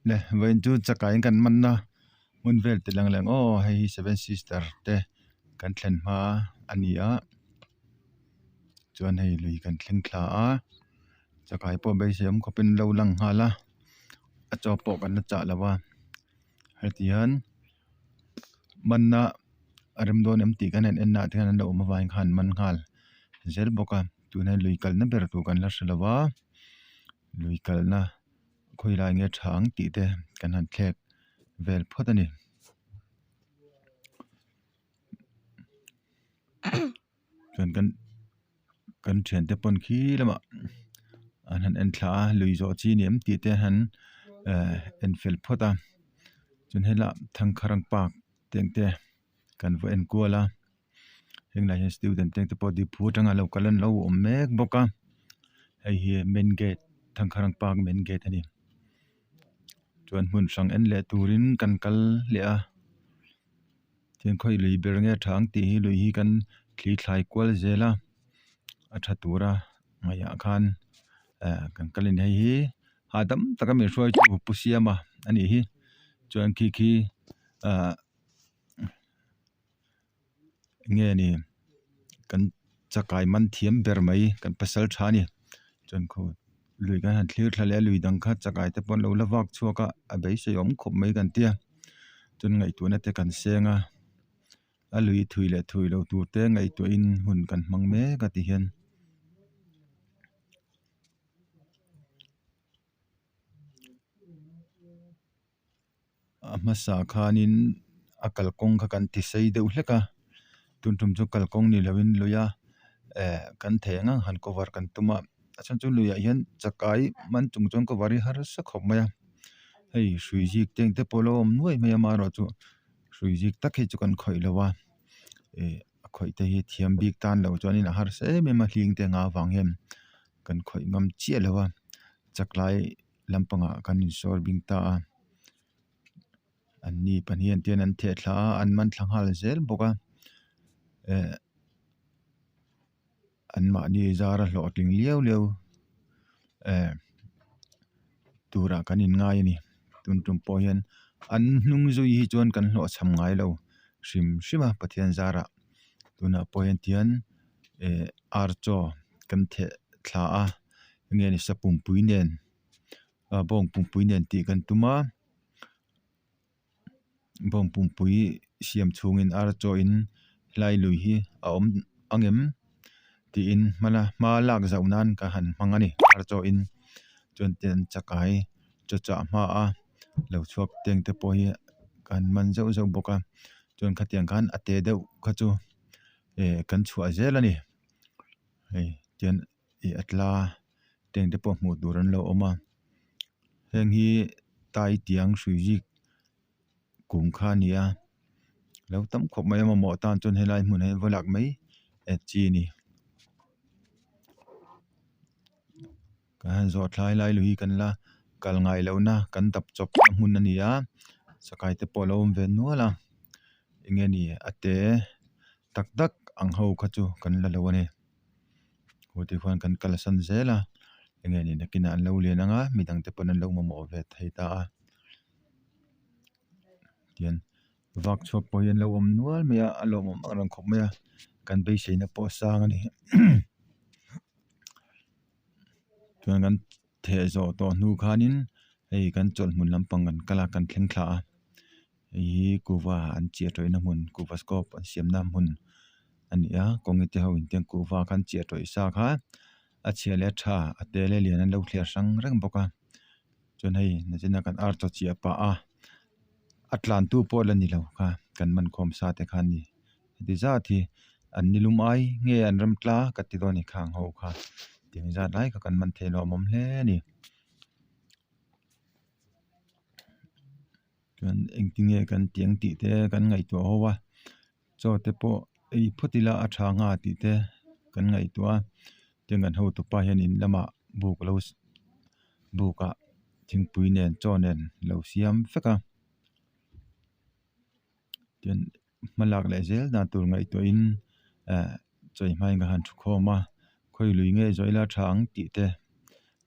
Le vawiin chu chakai in kan man a hmun vel ti lang leh ang aw hei hi seven sister te kan thlen hma a ni a chuan hei lui kan thleng thla a chakai pawh beisei awm khawpin an lo lang nghal a a chaw pawh kan la chah lo a heti hian manna a rem dawn em tih kan han en na ah te hian an lo awm avangin khan an man nghal zel bawk a tuna lui kalna ber tur kan la hre lo a lui kalna khawi lai nge tha ang tih te kan han thlek vel phawt a ni. Chuan kan kan thiante pawn khi lamah an han en thla a lui zawh chi ni em tih te han eh en fel phawt a chuan helaiah thangkharang park te ang te kan va en kual a heng lai hian student te te pawh diphu atanga lo kal an lo awm mek bawk a hei hi main gate thangkharang park main gate a ni chuan hmun hrang en leh turin kan kal leh a. Tin khawi lui ber nge tha ang tih hi lui hi kan thli thlai kual zel a a tha tura ngaihah khan eh kan kal a ni hei hi hahdam taka min hruai chu pu siama a nih hi chuan khi khi ah nge ni kan chakai man thiam ber mai kan pasal tha a ni chuan khaw lui kan han thlir thla leh a lui dang kha chakai te pawh an lo la vak chhuak a a beisei awm khawp mai kan tia chuan ngaihtuahna te kan seng a a lui thui leh thui loh tur te ngaihtuahin hun kan hmang mek a ti hian. A hmasa khanin a kalkawng kha kan ti sei deuh hlek a tun tum chu kalkawng ni lovin lui a eh kan thei ang ang han cover kan tum a a chhan chu luiah hian chakai man chung chuan cover hi harsa khawp mai a hei hrui zik te ang te pawh a lo awm nuai mai a amaherawhchu hrui zik tak hi chu kan khawih lo a ih a khawih te hi thiam bik tan loh chuanin a harsa em em a hling te anga vang hian kan khawih ngam chiah lo a chaklai. Lampangah kan insawr bing ta a an ni pahnih an tian an theh thla a an man thla nghal zel bawk a eh an mahni zara hlawhtling liau liau eh turah kan inngai a ni tun tum pawh hian an hnung zui hi chuan kan hlawhchham ngai lo hrim hrim a Pathian zarah tunah pawh hian tihian eh ar chaw kan theh thla a. Enge ni sa pumpui nen ah bawng pumpui nen tih kan tum a bawng pumpui siam chhungin ar chaw in helai lui hi a awm ang em tiin hmala hma lak zauh nan ka han hmang a ni ar chaw in chuan tian chakai chaw chah hma a lo chhuak teng te pawh hi kan man zeuh zeuh bawk a chuan khatiang khan a te deuh kha chu eh kan chhuah zel a ni hei tian. Ih a tla teng te pawh hmuh tur an lo awm a heng hi tai tiang hrui zik kum kha a ni a lo tam khawp mai a mamawh tan chuan helai hmunah hian va lak mai eh chi a ni kan han zawh thlai lai lui hi kan la kal ngai lohna kan dap chawp na hmun a ni a chakai te pawh a lo awm ve nual a eng nge ni a te tak tak ang ho kha chu kan la lo a ni. Aw tikhuan kan kalsan zel a enge ni nakinah an lo lian ang a midang te pawn an lo mamawh ve thei ta a tian vak chhuak pawh hi an lo awm nual mai a a lawmawm ang reng khawp mai a kan beiseina pawh a sang a ni chuan kan theh zawh tawh hnu khanin hei kan chawlh hmun lampang kan kal a kan thleng thla a. Hei hi kuhva an chiah tawihna hmun kuhva scope an siamna hmun a ni a kawngte te ho in tiang kuhva kha an chiah tawih sa kha a chhia leh a tha a te leh a lian an lo thliar hrang reng bawk a chuan hei nachina kan ar chaw chiah pah a a tlan tu pawh la ni lo kha kan man khawm sa te kha a ni heti zat hi an ni lum ai nge an ram tla ka ti dawn a ni khang ho kha tiang zat lai kha kan man thei lo a awm hle a ni. Chuan engtinge kan tih ang tih te kan ngaihtuah ho a chaw te pawh ei phawt ila a tha nga tih te kan ngaihtuah a tin kan hotupa hian in lamah buk lo bukah thingpui nen chaw nen lo siam vek a tin hma lak leh zel dan tur ngaihtuahin eh chawi hmain ka han thu khawm a khawi lui nge zawh ila tha ang tih te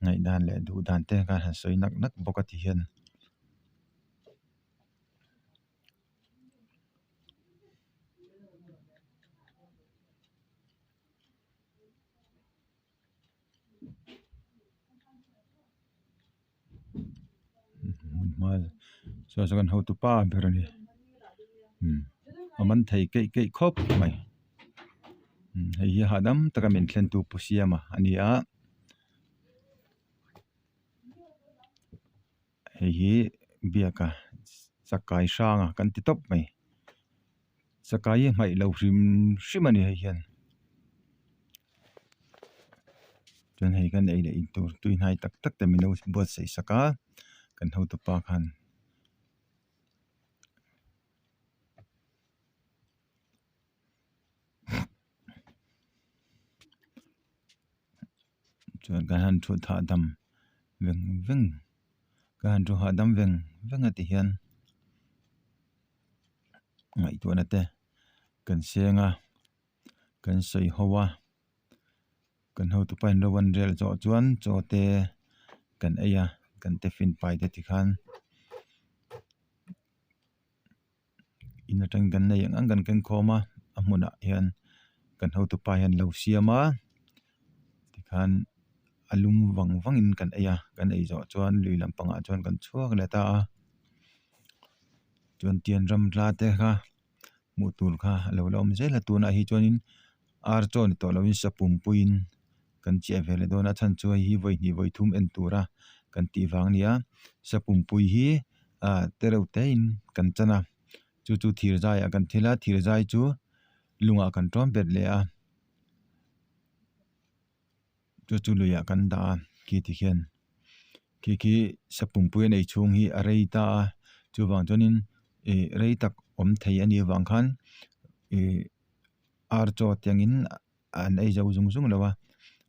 ngaihdan leh duh dan te khan han sawi nak nak bawk a ti hian. Saw saw kan hotu pa ber a ni umm a man thei keih keih khawp mai umm hei hi hahdam taka min thlen tu pu siama a ni a hei hi biaka chakai hranga kan ti tawp mai chakai hi hmaih lo hrim hrim a ni hei hian chuan hei kan ei leh in tur tui hnai tak tak te min lo buatsaih sak a kan hotupa khan. Chuan kan han thut hahdam veng veng kan han thu hahdam veng veng a ti hian ngaihtuahna te kan seng a kan sawi ho a kan hotupa in ro an rel zawh chuan chaw te kan ei a kan tiffin pai te tikhan. In atangin kan nei ang ang kan keng khawm a a hmunah hian kan hotupa hian a lo siam a tikhan a lum vang vangin kan ei a kan ei zawh chuan lui lampangah chuan kan chhuak leh ta a chuan tian ram tla te kha hmuh tur kha a lo la awm zel a tunah hi chuanin ar chaw ni tawh lovin sapum puiin kan chiah ve leh dawn a chhan chu hei hi vawi hnih vawi thum en tura kan tih vang a ni a sapum pui hi ah te reuh te in kan chan a chu chu thir zai ah kan thil a thir zai chu lungah kan tawn bet leh a chu chu luiah kan dah a khi ti khian khi khi sapum pui a nei chhung hi a rei ta a chuvang chuanin ih rei tak awm thei a nih avang khan ih ar chaw tiangin. An ei zo zung zung lo a,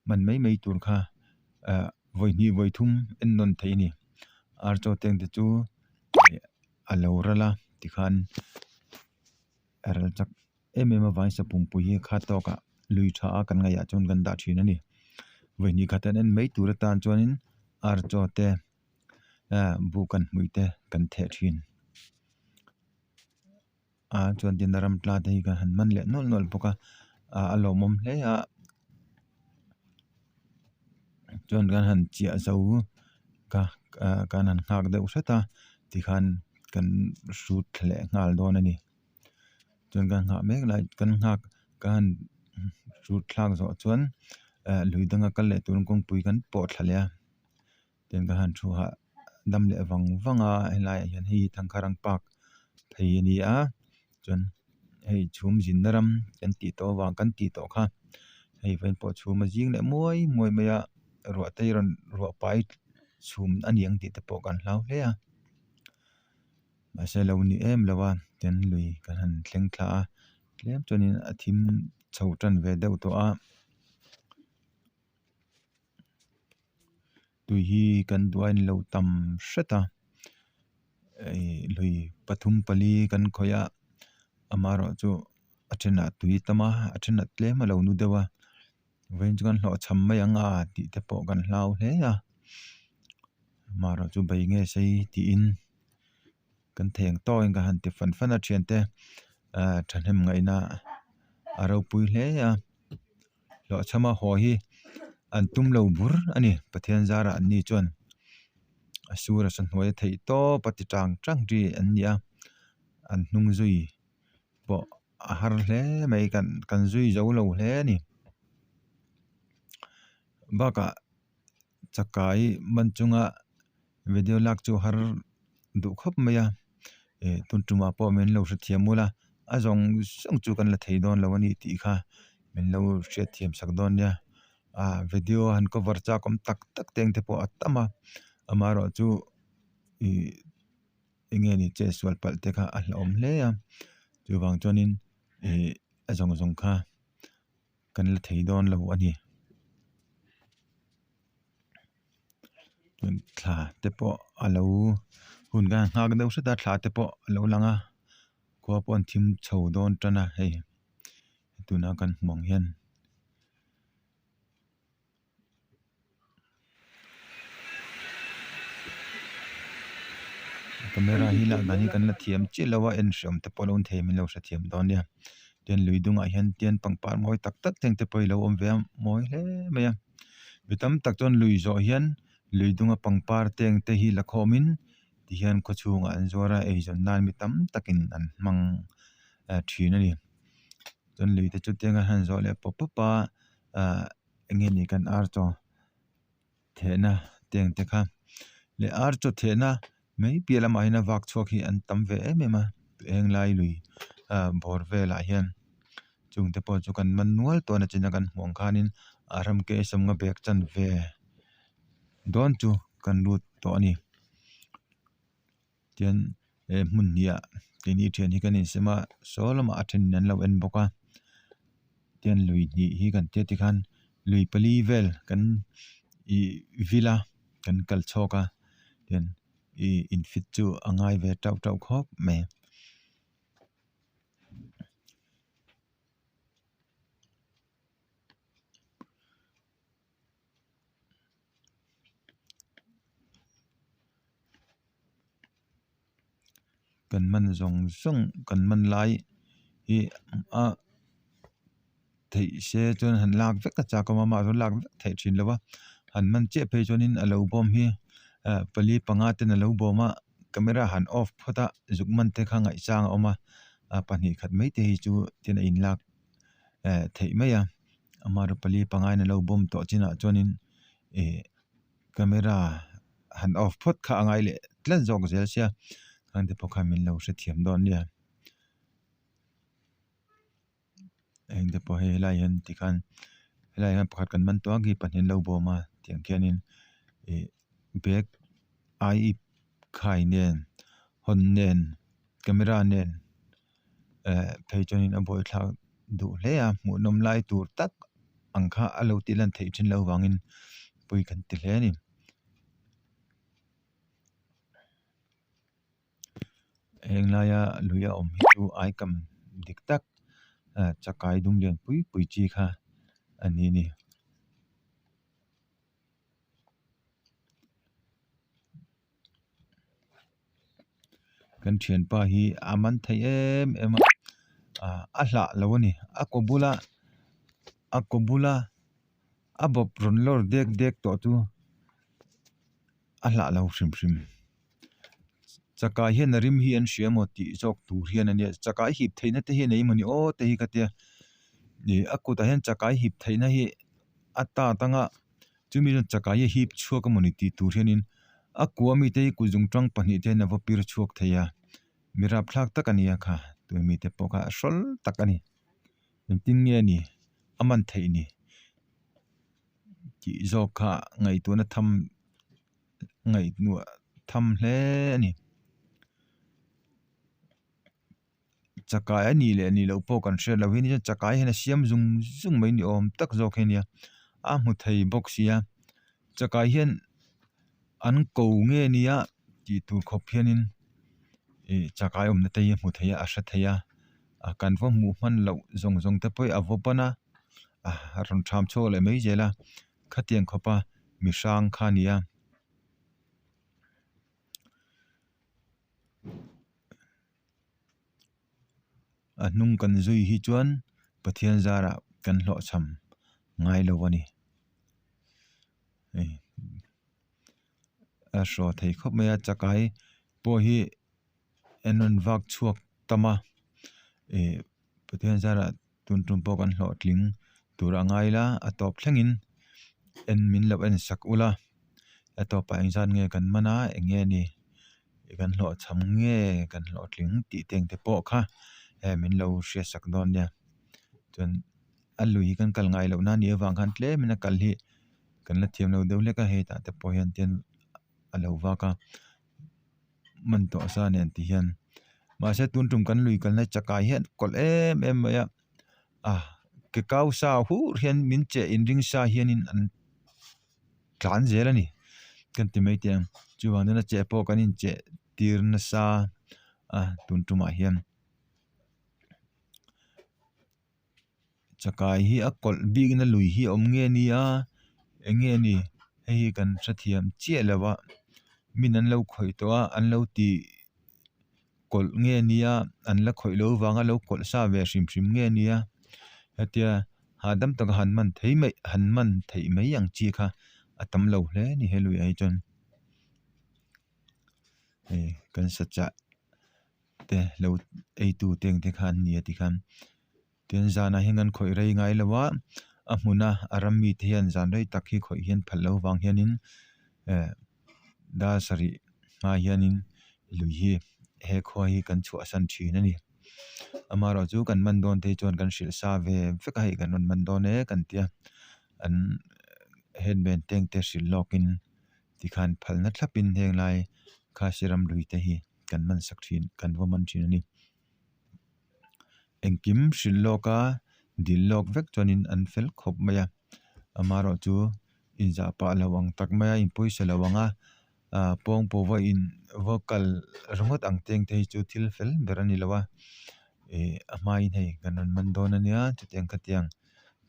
hman mai mai tur kha ah vawi hnih vawi thum en nawn theih a ni. Ar chaw teng te chu a lo ral a tikhan a ral chak em em avangin sapumpui hi kha tawkah lui tha a kan ngaihah chuan kan dah thin a ni. Vawi hnih khat an en mai tur atan chuanin ar chaw te ah buh kan hmuih te kan theh thin. A chuan tin a ram tla te hi kan han man leh nawlh nawlh bawk a ah a lawmawm hle a chuan kan han chiah zo ka ah kan han nghak deuh hret a tikhan kan hrut thla leh nghal dawn a ni chuan kan nghah mek lai kan nghak kan han hrut thlak zawh chuan ah lui danga kal leh turin kawngpui kan pawh thla leh a. Tin ka han thu hah dam leh vang vang a helaiah hian hei hi Thangkharang park phei a ni a chuan hei chhum zinna ram kan tih tawh avang kan tih tawh kha hei vawiin pawh chhum a zing leh muai muai mai a ruah te hi rawn ruah pai chhum a ni ang tih te pawh kan hlau hle a mahse lo ni em lo a tin lui kan han thleng thla a tlem chuanin a thim chho tan ve deuh tawh a. Tui hi kan duh a inlo tam hret a ih lui pathum pali kan khawih a amaherawh chu a thenah tui tam a a thenah tlem a lo nu deuh a vawiin chu kan hlawh cham mai ang a tih te pawh kan hlau hle a amaherawh chu bei nge sei tiin kan thei ang tawkin ka han ti fan fan a thiante ah thahnem ngaihna a ropui hle a. Hlawhchhama haw hi an tum lo bur a ni Pathian zarah an ni chuan a sur a sahnuai a theih tawp a ti tang tang chi an ni a an hnung zui pawh a har hle mai kan kan zui zo lo hle a ni bakah chakai man chunga video lak chu har duh khawp mai a ih tun tumah pawh min lo hrethiam ula a zawng zawng chu kan la thei dawn lo a ni tih kha min lo hriatthiam sak dawn nia ah video han cover chak awm tak tak te ang te pawh a tam a amaherawh chu ih eng nge ni che sual palh te kha a hlauhawm hle a chuvang chuanin ih a zawng zawng kha kan la thei dawn lo a ni. Thla te pawh a lo hun ka han nghak deuh hret a thla te pawh a lo lang a khua pawh an thim chho dawn tan a hei tuna kan hmuh ang hian. Camera hi lak dan hi kan la thiam chiah lo a en hreawm te pawh a lo ni thei min lo hrethiam dawn nia tin lui dungah hian tian pangpar mawi tak tak te ang te pawh hi a lo awm ve a mawi hle mai a. Mi tam tak chuan lui zawh hian lui dunga pangpar te ang te hi la khawmin Tihian khawchhungah an zuar a, eizawn nan mi tam takin an hmang thin a ni. Chuan lui te chu tianga han zawh leh pawp pawp a, ahh eng nge ni kan ar chaw thehna teng te kha leh ar chaw thehna mai piah lamah hian a vak chhuak hi an tam ve em em a eng lai lui ah bawr velah hian chung te pawh chu kan man nual tawh a nachina kan hmuh ang khanin a ram ke sawmnga bag chanve dawn chu kan lut tawh a ni. Tian he hmun hnih ah keini thian hi kan insem a saw lamah a thenin an lo en bawk a tian lui hnih hi kan tia tikhan lui pali vel kan ih vil a kan kal chhuak a tian ih in fit chu a ngai ve teuh teuh khawp mai. Kan man zawng zawng kan man lai hi a theih se chuan han lak vek a chak awm a mahse lak vek theih thin lo va han man chiah phei chuanin a lo bawm hi ah pali panga ten a lo bawm a camera han off phawt a zuk man te kha ngaihchang a awm a a pahnih khat mai te hi chu tin a inlak eh theih mai a. Amaherawhchu pali panga in a lo bawm tawh chinah chuanin ih camera han off phawt kha a ngai leh tlat zawk zel sia khang te pawh khan min lo hrethiam dawn nia. Heng te pawh hei helai hian tikhan helai hian pakhat kan man tawh a khi pahnih an lo bawm a tiang khianin ih bag ai ip khai nen hawn nen camera nen. Eh phei chuanin a buaithlak duh hle a hmuhnawm lai tur tak ang kha a lo tih lan theih thin loh vangin pui kan ti hle a ni. Heng laia lui a awm hi chu aikam dik tak ah chakai dum lian pui pui chi kha a ni a ni. Kan thianpa hi a man thei em em a ah a hlah lo a ni a kaw bula a kaw bula a bawp rawn lawr dek dek tawh chu a hlah lo hrim hrim chakai hian a rim hi an hria maw tih zawk tur hian a nia chakai hip theihna te hi a nei mawni aw te hi ka tia ih a kutah hian chakai hip theihna hi a tat anga. Chumi chuan chakai a hip chhuak a mawni tih tur hianin a kua mite hi kut zung tang pahnih te hian a va pir chhuak thei a, mi rapthlak tak a ni a kha tun mite pawh kha a hrawl tak a ni. Engtin nge ni a man theih ni tih zawk kha ngaihtuahna tham ngaihtuah tham hle a ni. Chakai a nih leh nih loh pawh kan hriat loh hi ni chuan chakai hian a siam zung zung mai ni awm tak zawk hi a nia a hmu thei bawk sia chakai hian an ko nge nia tih tur khawp hianin ih chakai awmna te hi a hmu thei a a hre thei a a kan va hmuh hman loh zawng zawng te pawh hi a va ban a a rawn tham chhuak leh mai zel a khatiang khawpa mi hrang kha a ni a. A hnung kan zui hi chuan Pathian zarah kan hlawhchham ngai lo a ni. Hei a hraw thei khawp mai a chakai pawh hi en rawn vak chhuak tam a ih Pathian zarah tun tum pawh kan hlawhtling tur a ngai la a tawp thlengin en min lo en sak ula a tawpah engzat nge kan man a eng nge ni. Kan hlawhchham nge kan hlawhtling tih te ang te pawh kha eh min lo hriat sak dawn nia chuan a lui kan kal ngai loh na nih avang khan tlem in a kal hi kan la thiam lo deuh hlek a hei tah te pawh hian tian a lo vak a man tawh sa nen ti hian mahse tun tum kan lui kalna chakai hian kawlh em em mai a a ke kau sa hur hian min cheh inring sa hianin an. tlan zel a ni kan ti mai teh ang chuvang chuan a cheh pawh kan incheh tir nasa a tun tumah hian chakai hi a kawlh bikna lui hi a awm nge ni a eng nge ni hei hi kan hrethiam chiah lo a min an lo khawih tawh a an lo tih. Kawlh nge nia an la khawih loh vanga lo kawlh sa ve hrim hrim nge nia hetia hahdam taka han man thei mai han man theih mai ang chi kha a tam lo hle a ni he luiah hi chuan. Hei kan sachah te lo ei tu te ang te kha an ni a tikhan tin zanah hian kan khawih rei ngai lo a a hmuna a ram mite hian zan rei tak hi khawih hian phal loh avang hianin eh dar sarih hma hianin lui hi he khua hi kan chhuahsan thin a ni amaherawh chu kan man dawn te hi chuan kan hrilh sa ve vek a hei kan rawn man dawn e kan tia an headman te ang te hrilh lawkin tikhan phalna thlapin heng lai khasi ram lui te hi kan man sak thin kan va man thin a ni. Engkim hrilh lawk a dil lawk vek chuanin an fel khawp mai a amaherawh chu inzah pah lo ang tak mai a in pawisa lo ang a ah pawng pawh va in va kal ringawt ang te ang te hi chu thil fel ber a ni lo a ih a hmain hei kan rawn man dawn a nia chutiang khatiang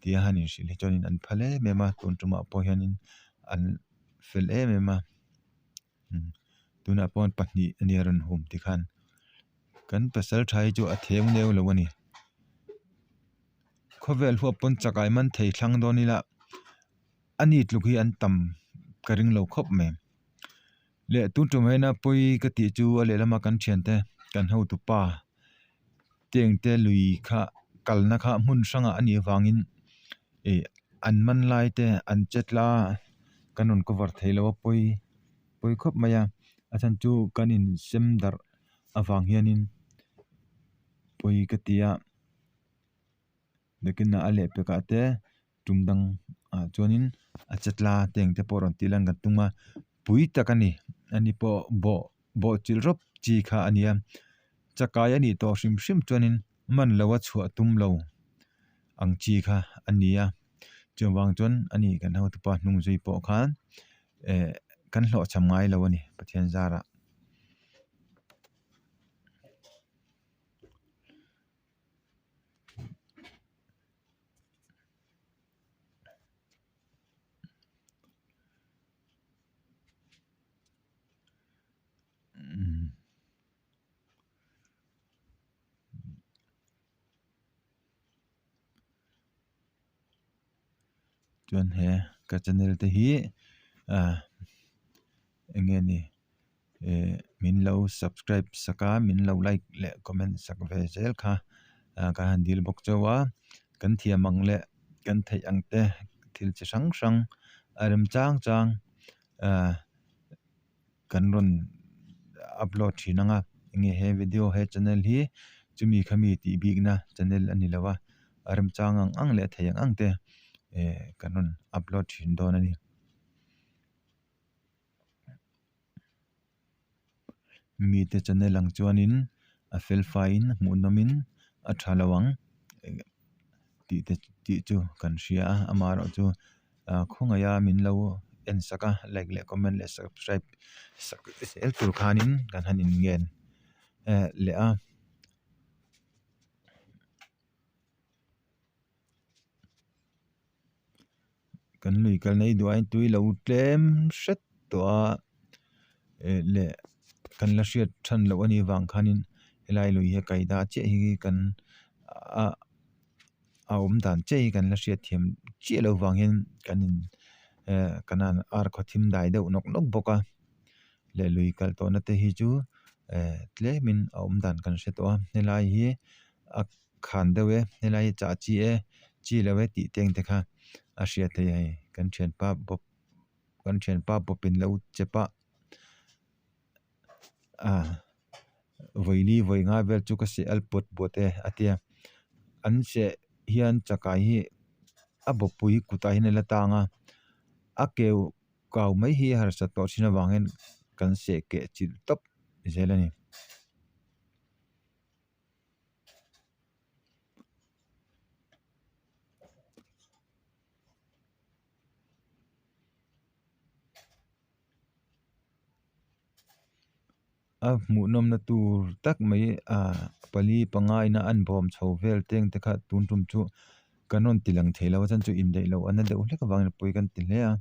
tih a han inhrilh hi chuanin an phal em em a tun tumah pawh hianin an fel em em a tunah pawh pahnih a nia rawn hum tikhan kan pasal tha hi chu a theu neu lo a ni khawvel huap pawn chakai man thei thlang dawn ila a ni tluk hi an tam ka ring lo khawp mai leh tun tum hian a pawi ka tih chu a lehlam a kan thiante kan hotu pa tengte lui kha kalna kha hmun hrangah a nih avangin ih an man lai te an che tla kan rawn cover thei lo a pawi pawi khawp mai a a chhan chu kan in sem darh avang hianin pawi ka ti a nakinah a lehpekah te tum dang ah chuanin a che tla te ang te pawh rawn tih lan kan tum a pui tak a ni ani pawh bawh bawh chilh rawp chi kha a ni a chakai a nih tawh hrim hrim chuanin man lo a chhuah tum lo ang chi kha a ni a chuvang chuan a ni kan hotupa hnung zui pawh khan eh kan hlawhchham ngai lo a ni Pathian zarah. Chuan he ka channel te hi ah eng nge ni eh min lo subscribe sak a min lo like leh comment sak ve zel kha ah ka han dil bawk chauh a kan thiam ang leh kan theih ang te thil chi hrang hrang a rem chang chang ah. Kan rawn upload thin ang a enge he video he channel hi chumi khami tih bikna channel a ni lo a a remchang ang ang leh a thei ang ang te eh kan rawn upload thin dawn a ni. Mite channel ang chuanin a fel faiin hmuh nawmin a tha lo ang tih te tih chu kan hria a amaherawhchu ah khawngaih a min lo en sak a like leh comment leh subscribe sak zel tur khanin kan han in ngen eh leh a. Kan lui kal nei duh aiin tui lo tlem hret tawh a eh leh kan la hriat than loh anih vang khanin helai lui hi a kai dah chiah hi kan ah a awm dan chiah hi kan la hriat thiam chiah loh vang hian kan in eh kan han ar khaw thim dai deuh nawk nawk bawk a leh lui kal tawhna te hi chu eh tlemin a awm dan kan hre tawh a helai hi a khan deuh e helai hi chah chi e chi lo e tih te ang te kha a hriat theih a hei kan thianpa bawp kan thianpa bawpin lo chep a ah vawili vawi nga vel chu ka seh al pawt pawt e a tia an seh hian chakai hi a bawppui kutah hian a la tang a a keu kau mai hi a harsat tawh thin avangin kan seh keh chilh tawp zel a ni. A hmuh nawmna tur tak mai ah pali panga ina an bawm chho vel te ang te kha tun tum chu kan rawn ti lang thei lo a chuan chu indaih loh a na deuh hlek avangin pawi kan ti hle a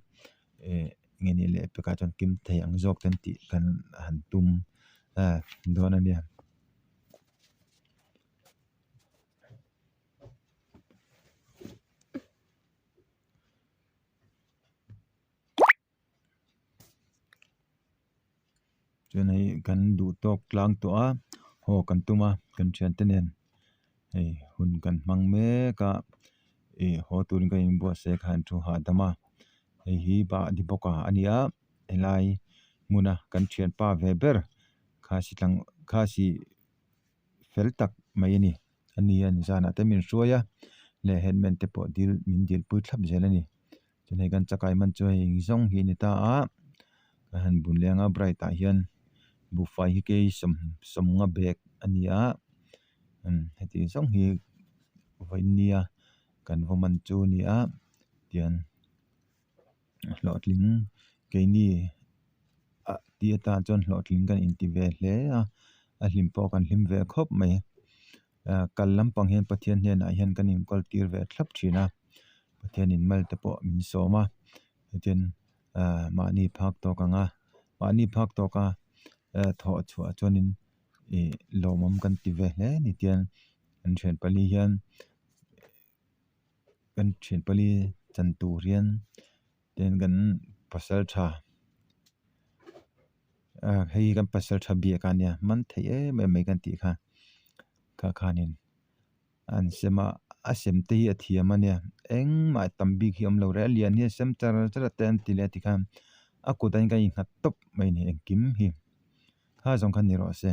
eh nge ni leh pekah chuan kim thei ang zawk ten tih kan han tum ah dawn a nia. Chuan hei kan duh tawk tlang tawh a haw kan tum a kan thiante nen hei hun kan hmang mek a ih haw turin kan inbuatsaih kha an thu hahdam a hei hi bah di bawk a a ni a helai hmuna kan thianpa ve ber khasi tlang khasi fel tak mai a ni a ni a nizanah te min hruai a leh helmet te pawh dil min dilpui thlap zel a ni. Chuan hei kan chakai man chu hei eng zawng hi a ni ta a ka han bun leng a bright ah hian buhfai hi kei sawm sawmnga bag a ni a umm heti zawng hi vawiin nia kan va man chu a ni a tian hlawhtling keini ah tih atan chuan hlawhtling kan inti ve hle a a hlim pawh kan hlim ve khawp mai. Ah kal lampang hian Pathian hnenah hian kan inkawl tir ve thlap thin a Pathianin mal te pawh min sawm a tichuan ah mahni phak tawk ang a mahni phak tawk a ah thawh chhuah chuanin ih lawmawm kan ti ve hle a ni tiang an thian pali hian kan thian pali chan tur hian tin kan pasal tha ah hei hi kan pasal tha biak a nia man theih em em mai kan tih kha kha khanin an sem a a sem te hi a thiam a nia engmah tam bik hi a awm lo reng a lian hi a sem char char a te an ti leh a tikhan a kut ah hian ka innghat tawp mai a ni engkim hi kha zawng kha ni rawh se.